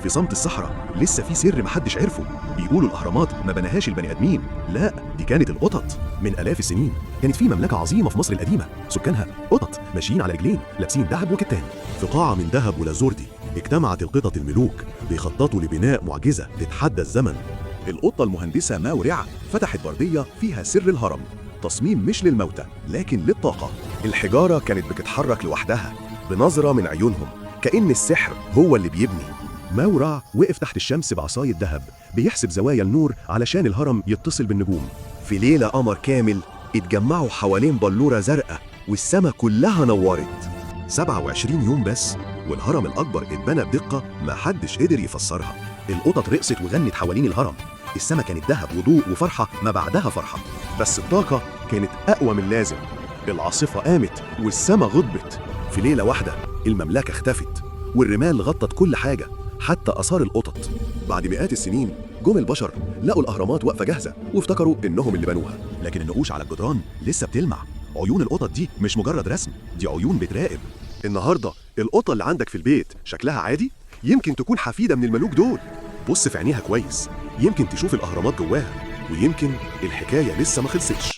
في صمت الصحراء لسه في سر محدش عرفه. بيقولوا الأهرامات ما بناهاش البني آدمين، لا دي كانت القطط. من آلاف السنين كانت في مملكة عظيمة في مصر القديمة، سكانها قطط ماشيين على رجلين لابسين ذهب وكتان. في قاعة من ذهب ولازوردي اجتمعت القطط الملوك بيخططوا لبناء معجزة تتحدى الزمن. القطة المهندسة ماورع فتحت بردية فيها سر الهرم، تصميم مش للموتى لكن للطاقة. الحجارة كانت بتتحرك لوحدها بنظرة من عيونهم، كأن السحر هو اللي بيبني. ماورع وقف تحت الشمس بعصاية ذهب بيحسب زوايا النور علشان الهرم يتصل بالنجوم. في ليلة قمر كامل اتجمعوا حوالين بلورة زرقاء والسما كلها نورت. 27 يوم بس والهرم الأكبر اتبنى بدقة ما حدش قدر يفسرها. القطط رقصت وغنت حوالين الهرم، السما كانت ذهب وضوء وفرحة ما بعدها فرحة. بس الطاقة كانت أقوى من اللازم. العاصفة قامت والسما غضبت. في ليلة واحدة المملكة اختفت والرمال غطت كل حاجة حتى آثار القطط. بعد مئات السنين جم البشر لقوا الأهرامات واقفة جاهزة وافتكروا إنهم اللي بنوها، لكن النقوش على الجدران لسه بتلمع. عيون القطط دي مش مجرد رسم، دي عيون بتراقب. النهاردة القطة اللي عندك في البيت شكلها عادي، يمكن تكون حفيدة من الملوك دول. بص في عينيها كويس، يمكن تشوف الأهرامات جواها، ويمكن الحكاية لسه ما خلصتش.